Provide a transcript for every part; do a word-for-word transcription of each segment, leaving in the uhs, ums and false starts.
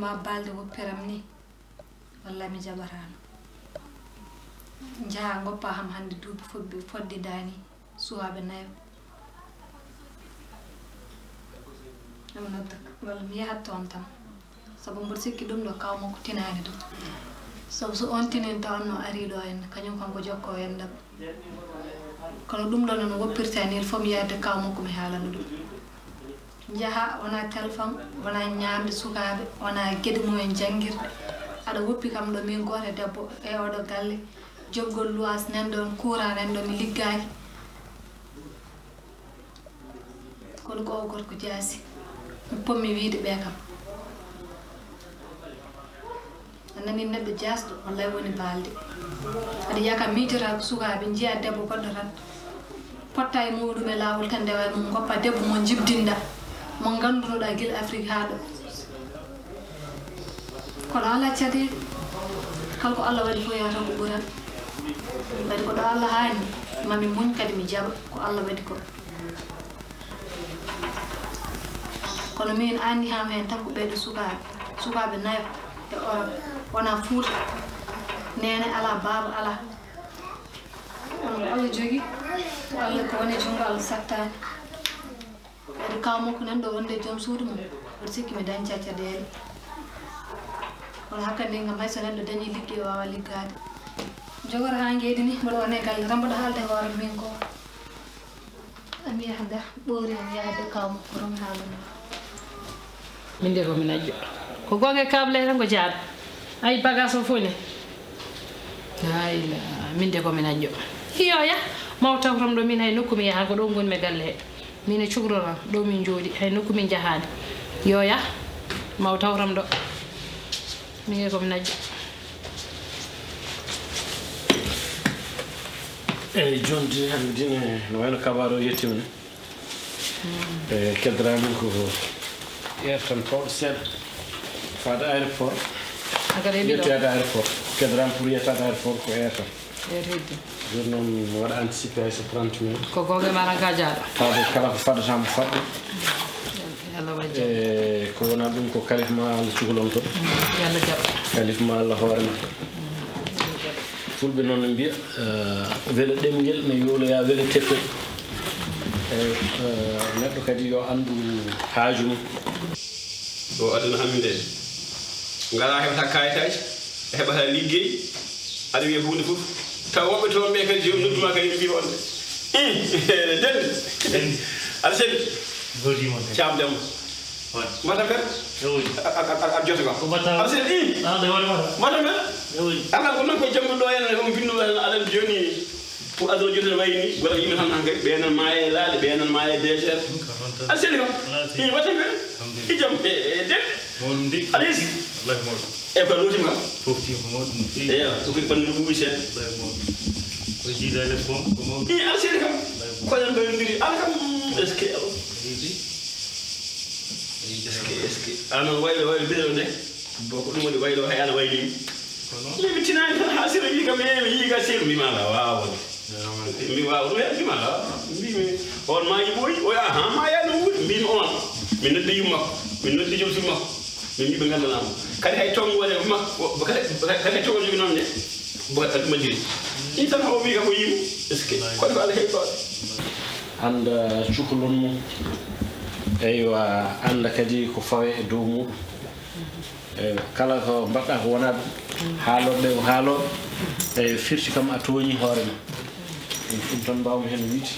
Ma balɗe woppiram ni, wallay mi jaɓataano. Njaha ngoppa kam hannde duuɓi fodde, fodde daani, suwaaɓe nayo. Ɗum nodda, walla mi yahat toon tan. Sabu mboɗo sikki ɗum ɗo kaw makko tinaani ɗum. Sabu so oon tinii tawanno arii ɗo en, kañum kam ko jokko en ɗam. Kono ɗum ɗo noon woppirta ni, il faut mi yahde kaw makko mi haalana ɗum. Njaha, wona téléphone, wona ñaamde sukaaɓe, wona geɗe mumen janngirɗe. Aɗa woppi kam ɗo min gooto e debbo e oɗo galle. Jokgol luwaas nan ɗoon, courant nan ɗoon, mi liggaaki. Kono ko o gorko jaasi. Mi pommi wiyde ɓe kam. A nanii neɗɗo jaasɗo, wallay woni baalde. Aɗa yiya kam miijotaako sukaaɓe, njiya debbo goɗɗo tan. Potta e muɗum e laawol tan, ndewa e mum, ngoppa debbo mo njibdinɗa, mo nganndunoɗa gila Afrik haa ɗo. Kono alaa caɗeele. Kala ko Allah waɗi fof yahata ko ɓural. Kadi ko ɗo Allah haani, mami muñ kadi mi jaɓa ko Allah waɗi ko. Kono min anndi ham heen tan ko ɓeɗo sukaaɓe, sukaaɓe nayo e Europe, wona Fuuta. Neene alaa, baaba alaa. Kono ko Allah jogii, ko Allah ko woni e junngo Allah sattaani. Kadi kaw makko nan ɗo wonde joom suudu mum, mboɗo sikki mi dañca caɗeele. Kono hakkandi kam hay so neɗɗo dañi ligge, waawa liggaade. Jogoro haa ngeedi ni, mboɗo wona e galle tan, mboɗo haalda e hoore min ko. Ami yahda, ɓoori am yahde kaw makko ron haalana. Min de ko mi najjo. Ko gonga kable tan ko jaaɗo. Ay, bagage o fof ne. Hayla, min de ko mi najjo. Iyo ya, maw tawtam ɗo min hay nokku mi yaha ko ɗo ngonmi e galle he. Min e cuklonam ɗo min jooɗi, hay nokku min njahaani. Yo yah, maw tawtam ɗo. Min e ko mi najjo. Eyyi, jonti hannde dine no wayno kabaru o yettima ni. E keddramin ko air tan pawɗo seeɗa. Faade aéroport. Yettaade aéroport. Keddrami pour yettaade aéroport ko air tan. Joni noon mi waɗa anticipé hay so trente minutes. Ko goonga ma tan ka jaaɗo. Tawde kala ko faddatamo fadde. Yalla wajja. E ko wona ɗum ko kalif ma Allah cukalon toon. Yalla jaɓa. Kalif ma Allah hoore ma. Fulɓe noon ne mbiya, eh, wele ɗemngel ne yowloya wele teppel. E, eh, neɗɗo kadi yo anndu haaju mum. O aduna hannde nde. Ngalaa heɓata kayitaaji, heɓata liggey, aɗa wiya huunde fof. Taw woɓɓe toon ɓe kadi jooni nodduma kadi ɓe mbiya on de. Ih, dende. Aɗa selli? Goodiima kadi. Caam Demba. Mbata mbeɗa? Ewuji. Aɗa jota kam. Ko mbatta? Aɗa selli? Ih. Mbata mbeɗa? Ewuji. Ala ko non ko jannguɗo en, on binnuɗo en, aɗa jooni. Ko aduna joni wayi ni, goto yimɓe tan hankadi, ɓe nan maaye laaɗe, ɓe nan maaye désert. Aɗa selli kam? Ii, waɗi ɓe? I jam, e, e, de. Mawɗum de. Aɗa yeesi? Wallahi mawɗum. E ko lootima kam? Fofti ko mawɗum no feewi. Eya, ko kadi ɓanndu ɓuuɓi seeɗa. Wallahi mawɗum. Ko jiidaade ko, ko mawɗum. Ii, aɗa selli kam? Wallahi mawɗum. Koyen mbayondiri, ala kam, est-ce que, est-ce que, est-ce que, anon waylo, waylo bidon de? Bon, ko ɗum woni waylo hay ana wayli. Ko noon. Min mi tinaani tan haa sero wii kam, "Eh, mi yii ga sero." Mbiimi, "Alaa, waawaa wonde." Mbiimi, "Waawaa ɗum heen." Mbiimi, "Alaa." Mbiimi, "On maa yiɓo yi?" O yaa, "Haa maa yaa no wuuri." Mbiimi, "On." Min noddi yumma makko, min noddi joom suudu makko. Min mbii, "Ɓe nganndanaa mo." Kadi hay toon woni makko, kadi, kadi hay toon woni noon ne. Bo ɗum majjiri. Ɗum tan o wii kam o yii mo. Est-ce que? Kono ko Allah heɓi ɗo. Annda cukalon mum. Eywa, annda kadi ko fawe e dow muɗum. E, kala ko mbaɗɗa ko wonaa ɗum, haalooɓe ɓe ko haalooɓe, e, firti kam a tooñii hoore ma. Ɗum, ɗum tan mbaawmi heen wiide.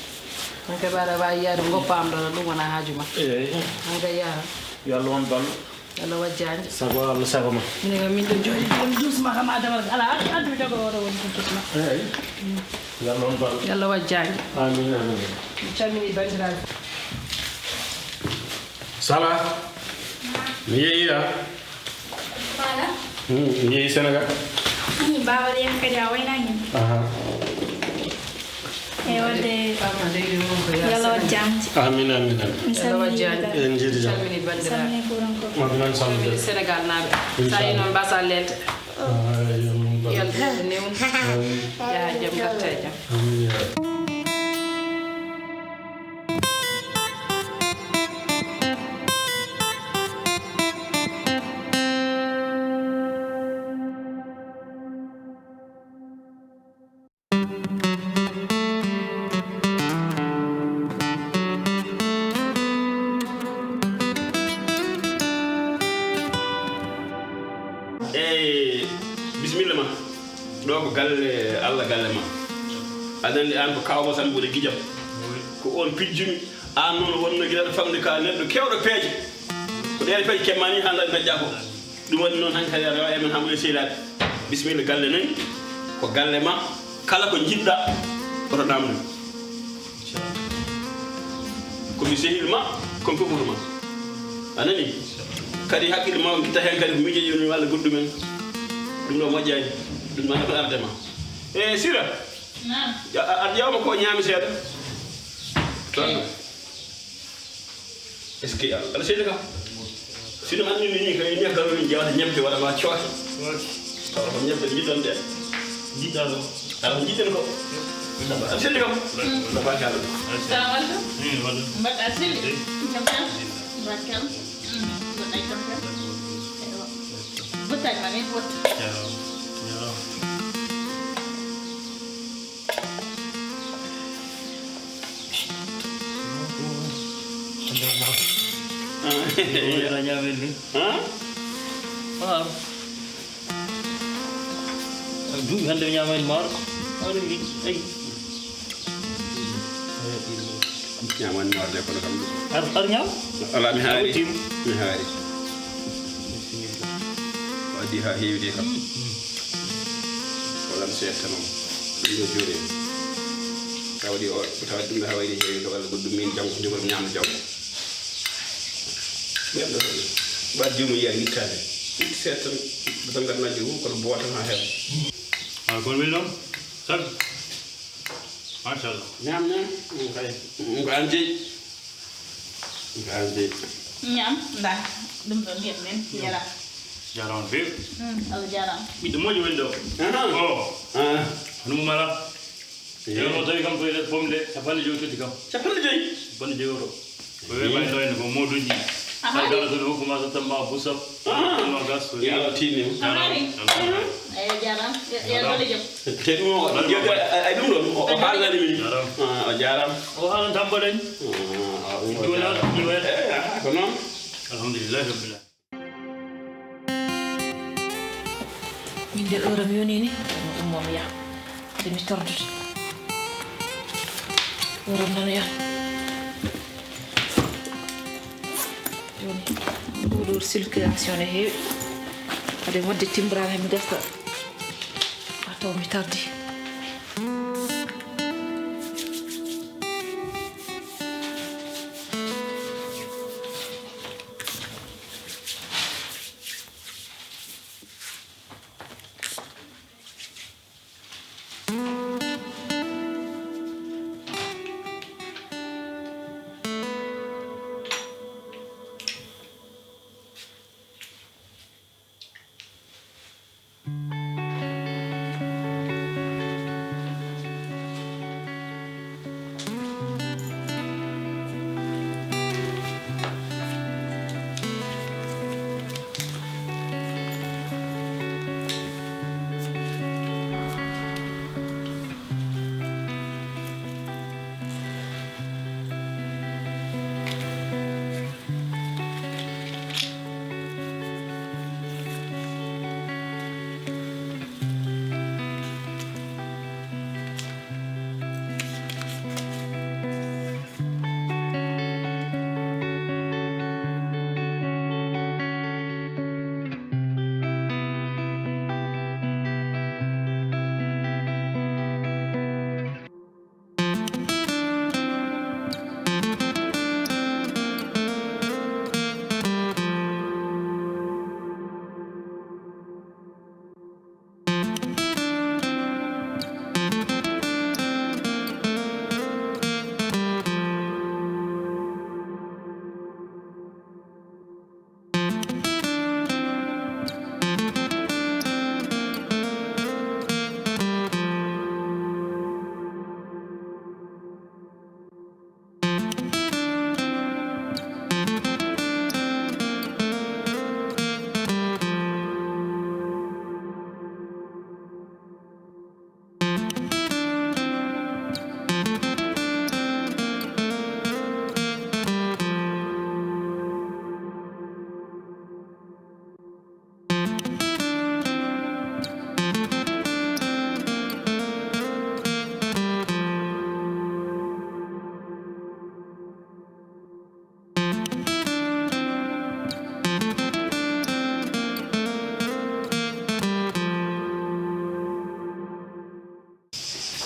An kay ɓe aɗa waawi yahde ngoppa am ɗo tan, ɗum wonaa haaju ma. Eey. An kay yaha. Yo Allah won ballo. Yo Allah waɗ jaango. Sago Allah, sago ma. Minen kam min ɗo jooɗi ɗum doucement kam adama ala addu mi tago oɗo woni ɗum doucement. Eey. Yo Allah won ballo. Yo Allah waɗ jaango. Amin, amin. Mi calmini banndiraaɓe. Sala, mi yeeyi a. Faala? Hmm, mi yeeyi Sénégal. Hmm, baaba ɗen kadi a waynaaki. Aha. E wadde, yo Allah waɗ jaango. Amin, amin, amin. Mi salmini banndiraaɓe. En njiidi jam. Salmini banndiraaɓe. Salmini kuurankoɓe. Salmini Sénégal naaɓe. Sa yi noon mbasa lelte. Ah, yo Allah. Yo Allah newnu. Amin. Yaa jam, garta e jam. Amin, yaa. Bisimilla ma. Ɗo ko galle Allah, galle ma. Aɗa anndi aan ko kaaw ma tan woni gijam. Ko oon pijjumi. Aan noon wonno giɗaɗo famde ka neɗɗo keewɗo peeje. Ko ɗeen peeje kemmaani haa ndaɗi dañƴaa ko. Ɗum waɗi noon hankadi aɗa rewa e men haa mboɗo sehilaade. Bisimilla, galle noon ko galle ma. Kala ko njiɗɗa oto namdu. Ko mi sehil ma, ko mi fofoto ma. A nani? Kadi hakkille ma o gitta heen kadi ko miijoji ɗum walla goɗɗum en. Ɗum ɗo moƴƴaani. Ɗum ma ko arde ma. E Sira. Naam. A ƴeewma ko ñaami seeɗa. Tan. Est-ce que aɗa selli kam? Sino anndi ni kay ni kala min jawata ñebbe waɗa ma cooke. Tawa ko ñebbe jiɗɗon de. Jiɗɗa ɗo. Ala ko jiɗɗen ko. Aɗa selli kam? Tabarkalla. Salamu aleykum. Mbaɗɗa selli? Jam tan? Mbaɗɗa jam tan? Ewa. Bottaji ma ni bot. Jaaraama. Jaaraama. Haa? Duuɓi hannde mi ñaamaani maaro. Maaro wi, ay. Ñaamaani maaro de, kono kam ɗum. Ar, ar ñaam? Alaa, mi haari. Tim. Mi haari. Waɗi haa heewi de kam. Ko lan seeɗa tan o. Ɗum ɗo juure. Tawa ɗi o, tawa ɗum ɗo haa wayri heewi ko walla goɗɗum min janngo ko njogol ñaamde janngo. Neɗɗo tan, ɓaat joomum yiya ittaade. Itti seeɗa tan, tan ngar najjo fof, kono boowata tan haa heewa. Ah, kono weli noon? Sabi? Machallah. Ñaam, ñaam. Ɗum kay. Ɗum ko an jeyi. Ɗum ko an jeyi. Ñaam, ndaa. Ɗum ɗo ndiyam men, yara. Jaaraama no feewi. Mm, Allah jaaraama. Ɓiɗɗo moƴƴo woni ɗo. Ahan. O. Ah. Hono mum alaa. Eey. Euro tawi kam koye nder pomde cappanɗe joyi totti kam. Cappanɗe joyi? Cappanɗe joyi euro. Ko weeɓani ɗo henne ko moduji. Aha. Kala kala toon hokku ma so tamba busap. Ah. Tamba gas ko yo Allah tinni. Jaaraama. Aha. Eyo, jaaraama. Yo, yo Allah golle jam. Te ɗum o, ay ɗum ɗon, o, o haalnani min. Jaaraama. Ah, o jaaraama. O haalan tan mbaɗani. Ah, o ɗum o duwanaɗo jaaraama. Ɗum wayata. Eh, ah, ko noon. Alhamdulillahi rabbil alamin. Min de, heure am yoni ni, mi ummo mi yaha. Nde mi tordude. Heure am nano yaha. Joni, ɗo circulation ne heewi. Hade wadde timbrama, mi gasta. A taw mi tardi.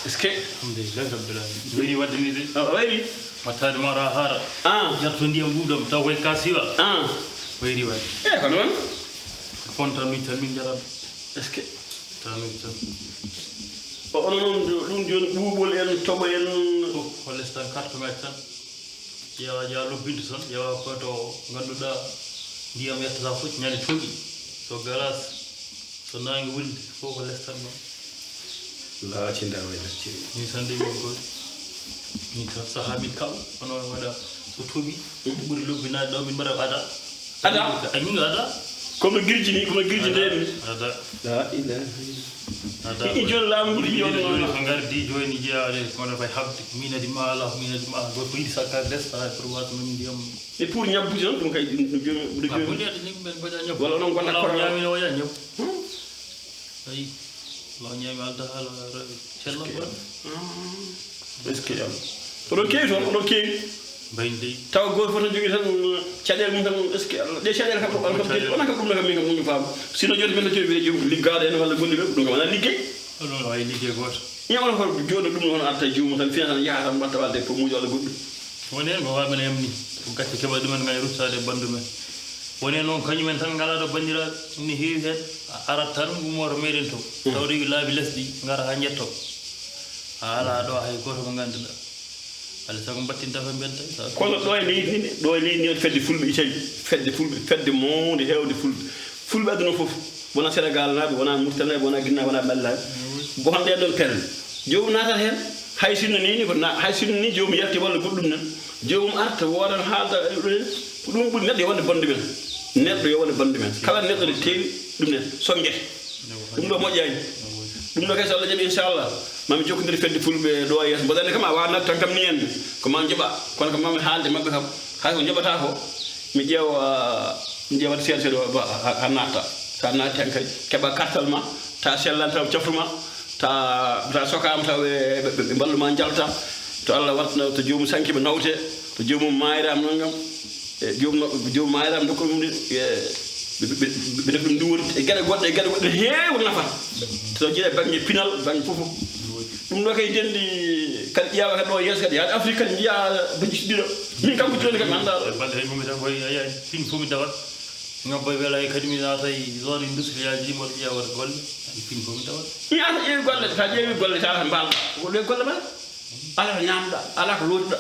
Est-ce que? Alhamdulillahi rabbil alamin. Wayri wadde ni de. A wayri? Wattaade ma ra hara. Ah. Jarto ndiyam ɓuuɗam taw koye ka siwa. Ah. Wayri wadde. E ko noon? Fontan min tan min jaram. Est-ce que? Tan min tan. O onon noon ɗum jooni ɓuuɓol en toɓo en. Fof ko les tan carte ngaji tan. Ƴeewa ƴeewa lobbinto tan, ƴeewa ko to ngannduɗaa ndiyam yettata fof ñande tooƴi. So galas, so naange wulde, fof ko les tan ɗon. Laacinda way lacciri. Min tan de min ko min tan sahaa min kaw, kono waɗa so tooɓi, ɓuri lobbinaade ɗo min mbaɗa ada. Ada? A min ada? Kono girji ni, kono girji nde mi. Ada. La ilaha illallah. Ada. I joni laamu ngu joni joni ko ngardi joni jeyaade kono fay habde minadi ma ala minadi ma go ko yidi sakka des ay pour wat min ndiyam. E pour ñabbude noon ɗum kay ɗum joni ɗum joni. Wala onon gonda kono ñaami no waya ñab. Ay. Lo ñaami alta hala cello. Est-ce que yalla? Oɗon keewi toon, oɗon keewi. Mbayndi. Tawa gooto fof tan jogii tan caɗeele mum tan, est-ce que Allah? Ɗe caɗeele kam, Allah kam teddi, onon kam ɗum ɗo kam min kam muñum faam. Sino joni min no joni wiide jom liggaaɗo en walla golle ɓe, ɗum kam wona liggey. Onon wawi liggey gooto. Ñamata ko jooɗo ɗum ɗo hono arta juumo tan, fina tan yaha tan mbatta walde ko muujo walla goɗɗum. Woni heen ko waaɓe no yamni, ko gacce keɓa ɗumen ngani ruttaade e banndu men. Woni heen noon kañumen tan ngalaa ɗo banndiraaɓe, ina heewi heen, a arat tan ummoto meɗen to. Taw rewi laabi lesɗi, ngara haa njetto. A alaa ɗo hay gooto mo ngannduɗaa. Alaa sago mbattinta ko mbiyata. Kono ɗo e leydi ndi, ɗo e leydi ndi fedde fulɓe Italie, fedde fulɓe, fedde mawnde heewde fulɓe. Fulɓe aduna fof, wona Sénégal naaɓe, wona Mauritanie naaɓe, wona Guinée, wona Mali naaɓe. Ko hon ɗen ɗon pelle. Joomum naatat heen, hay sinno ni, ni ko na-, hay sinno ni joomum yalti walla goɗɗum nan. Joomum arta, woodan haalda, ko ɗum ɓuri neɗɗo yo wonde bonde men. Neɗɗo yo wonde bonde men. Kala neɗɗo ne tewi ɗum nen, songe. Ɗum ɗo moƴƴaani. Ɗum ɗo kay so Allah jaɓi, inchallah, mami jokkondir fedde fulɓe ɗo e yeeso. Mboɗo anndi kam a wawa naat tan kam ni en. Ko ma joɓa. Kono kam mami haalde maɓɓe kam. Hay ko joɓata ko, mi ƴeewa, mi ƴeewa seeɗa seeɗa ba-, a, a natta. Sa naati tan kay, keɓa kartal ma, ta sellanta cafru ma, ta, ta sokama taw ɓe, ɓe, ɓe mballu ma jalta. To Allah wartana, to joomum sanki ɓe nawte, to joomum maayirama noon kam. E joom no, joom maayram dokka ɗum ɗi, e, ɓe, ɓe, ɓe, ɓe, ɓe nduwori e geɗe goɗɗe, e geɗe goɗɗe heewi nafa. So jeeɗa bannge pinal, bannge fof. Ɗum ɗo kay dendi, kadi ƴeewa kadi ɗo yeeso kadi, yaade Afrique kadi njiya bannge siddiɗo. Min kam ko jooni kam anndaa ɗo. E balɗe tawi mumita koye, a yiya pin fof mi dawat. Ngabba wela e kadi mi naata e zone industriel ji, mboɗo ƴeewa golle, e pin fof mi dawat. Mi ata ƴeewi golle, sa ƴeewi golle, sa ata mbaal. Ko ɗo e golle ma? Alaa ko ñaamɗa, alaa ko lootuɗa.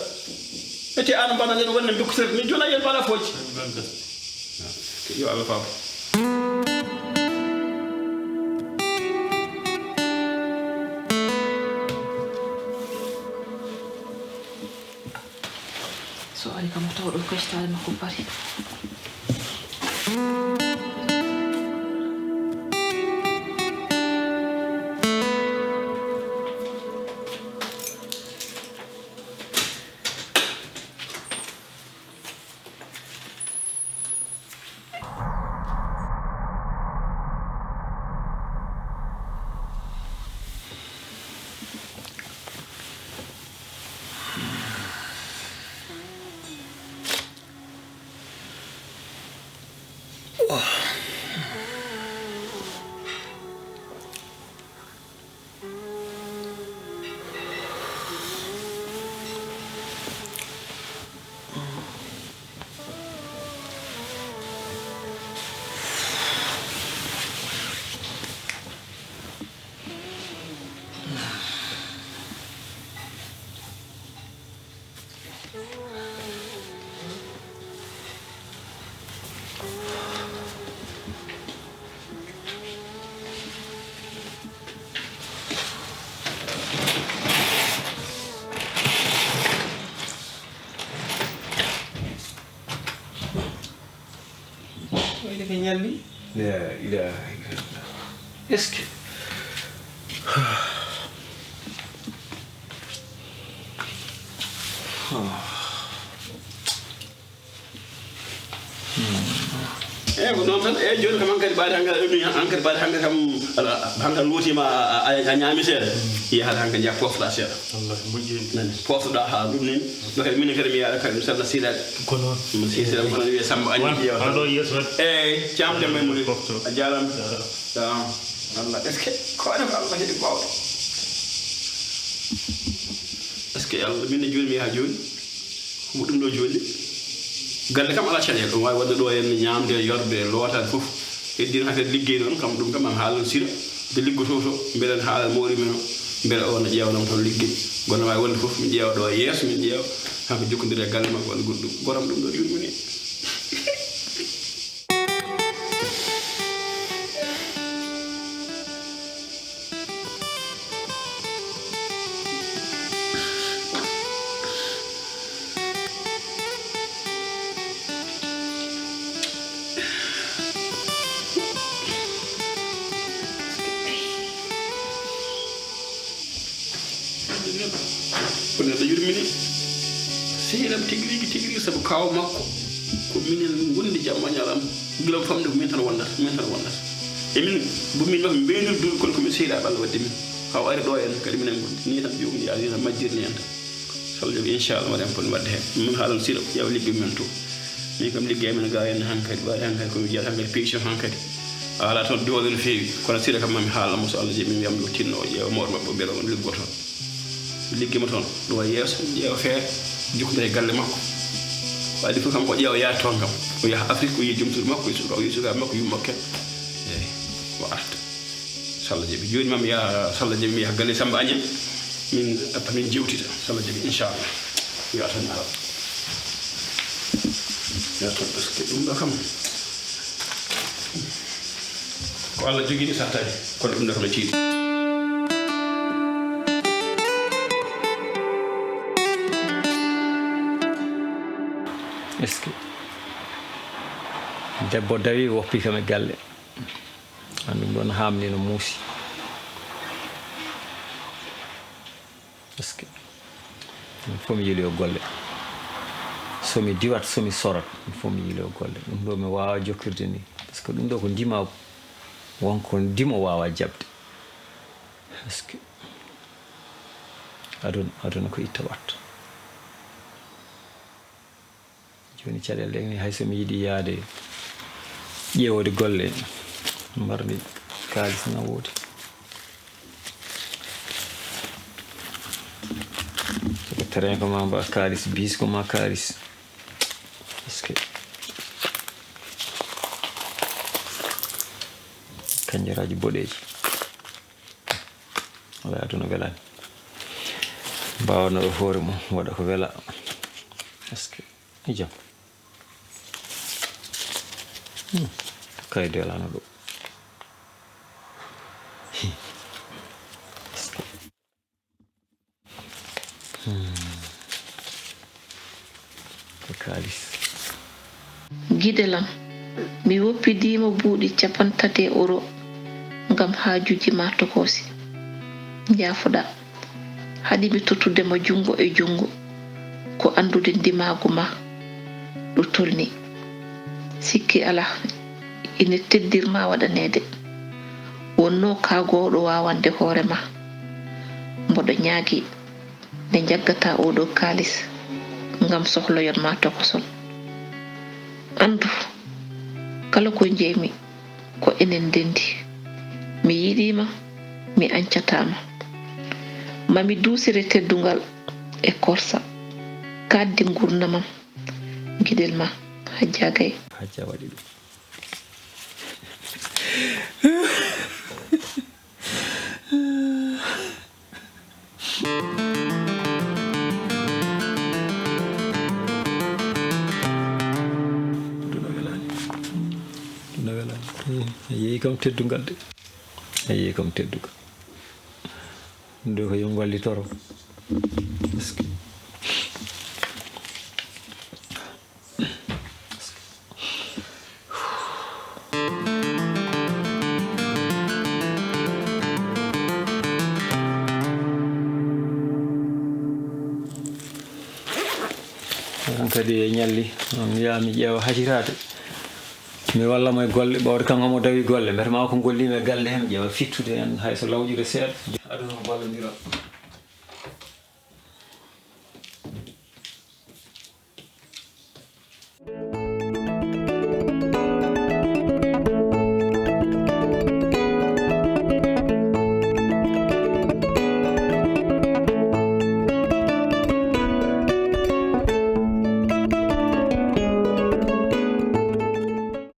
Ete aan mbaɗa nden wonde mbekkutere ni jona yen mbaɗa fooji. Yo Allah faam. So ari kam o tawa ɗo kayitaare makko bari. Wayde ko ñalli. La ilaha illallah. Est-ce que? Eeyi, ko noon tan. Eeyi, jooni kam hankadi ɓaade hankadi a ɗumi, hankadi ɓaade hankadi kam, ala, hankadi lootiima a, a, a, a ñaami seeɗa. Yahat hankadi njaha poftoɗaa seeɗa. Wallahi, moƴƴi heen. Nani, poftoɗaa haa ɗum nen. Ɗo kadi minen kadi mi yaara kadi mi salla siilaaɓe. Ko noon. Mi sii seeɗa kono wiye Samba Agnam ƴeewa tan. Wano ɗo yeeso waɗi. Eeyi, Caam Demba e Muli. Pofto. A jaaraama. Jaaraama. Jaaraama. Allah, est-ce que ko waɗi ko Allah heɗi baawɗo? Ke Allah, min ne jooni mi yaha jooni. Ko ɗum ɗo jooni. Galle kam alaa caɗeele, ɗum waawi waɗde ɗo en ñaamde, yorde, lootaade fof. Heddii noon affaire liggey noon, kam ɗum kam am haalan Sira. Nde liggotoo to, mbeɗen haala mawɗi men o, mbele o no ƴeewanam toon liggey. Kono waawi wonde fof, min ƴeewa ɗo e yeeso, min ƴeewa. Kanko jokkondira e galle makko, waɗa goɗɗum. Goram ɗum ɗo yurmini. Ko neɗɗo yurmini sehil am tigi rigi, tigi rigi, sabu kaaw makko ko minen ngondi jamma ñalawma. Gila famde ko min tan wondata, min tan wondata. E min, bo min makko min mbeenir duuɓi, kono ko min sehilaaɓe Allah waddi min. Haa o ari ɗo en kadi minen ngondi. Nii tan joomum yaa, nii tan majjirni en tan. So Allah jaɓi, inchallah, mbaɗen ko foti waɗde heen. Min haalan Sira, ƴeewa liggey men to. Min kam liggey men gaa en hankadi, ɓaade hankadi ko mi jeyata hankadi, pension hankadi. A alaa toon doole no feewi, kono Sira kam mami haalan mo, so Allah jaɓi, mi wiyam yo tinno o ƴeewa mawɗo maɓɓe o mbela on liggo toon. Liggey mo toon, ɗo yeeso, ƴeewa feere, jokkondira e galle makko. Ko adii fof kam ko ƴeewa yaade toon kam. O yaha Afrique, o yiya joom suudu makko, o yiya suka, o yiya sukaaɓe makko, yumma makko en. Eeyi, o arta. So Allah jaɓi. Jooni ma mi yaha, so Allah jaɓi mi yaha galle Samba Agnam. Min, min jewtita, so Allah jaɓi, inchallah. Yo tan Allah. Yo tan, parce que ɗum ɗo kam, ko Allah jogii ɗi sattaani, kono ɗum ɗo kam no tiiɗi. Est-ce que debbo dawi, woppi kam e galle? An ɗum ɗon haamni no muusi. Est-ce que min fof mi yiiloyo golle? So mi diwat, so mi sorat, min fof mi yiiloyo golle. Ɗum ɗo mi waawa jokkirde ni. Parce que ɗum ɗo ko ndima, won ko ndimo waawa jaɓde. Est-ce que aduna, aduna ko itta watta. Jooni caɗeele ɗe ni, hay so mi yiɗi yahde ƴeewde golle marɗe kaalis na woodi. Ko train ko ma mba kaalis, bis ko ma kaalis. Est-ce que kanjaraji boɗeeji. Wala aduna welani. Mbawano ɗo hoore mum, waɗa ko wela. Est-ce que, e jam? Hmm. Kay delano ɗo. Hi. Est-ce que, hmm. Ko kaalis. Gidel am, mi woppidiima buuɗi cappanɗe tati euro ngam haajuuji ma tokoosi. Njaafoɗaa, haɗi mi tottude ma junngo e junngo, ko anndude ndimaagu ma ɗo tolni. Sikke alaa, ine teddir ma waɗaneede. Wonnoo kaagooɗo waawande hoore ma. Mboɗo ñaagii nde njaggataa oo ɗoo kaalis ngam sohloyon ma tokoson. Anndu, kala ko njeymi ko enen ndenndi. Mi yiɗii ma, mi añcataa ma. Ma mi duusire teddungal e korsa, kaaɗdi nguurndam am, giɗel ma, Hajja Gay. Hajja waɗi ɗum. Aduna welaani. Aduna welaani. Eh, a yeeyi kam teddungal de. A yeeyi kam teddungal. Ɗum ɗo ko yo ngallitoro. Parce que on kadi e ñalli, on wiya mi ƴeewa haciraade. Mi walla mo e golle, ɓawde kanko mo dawi golle. Mbete ma ko golliimi e galle heen, ƴeewa fittude heen, hay so lawƴude seeɗa. Aduna ko ballondiral.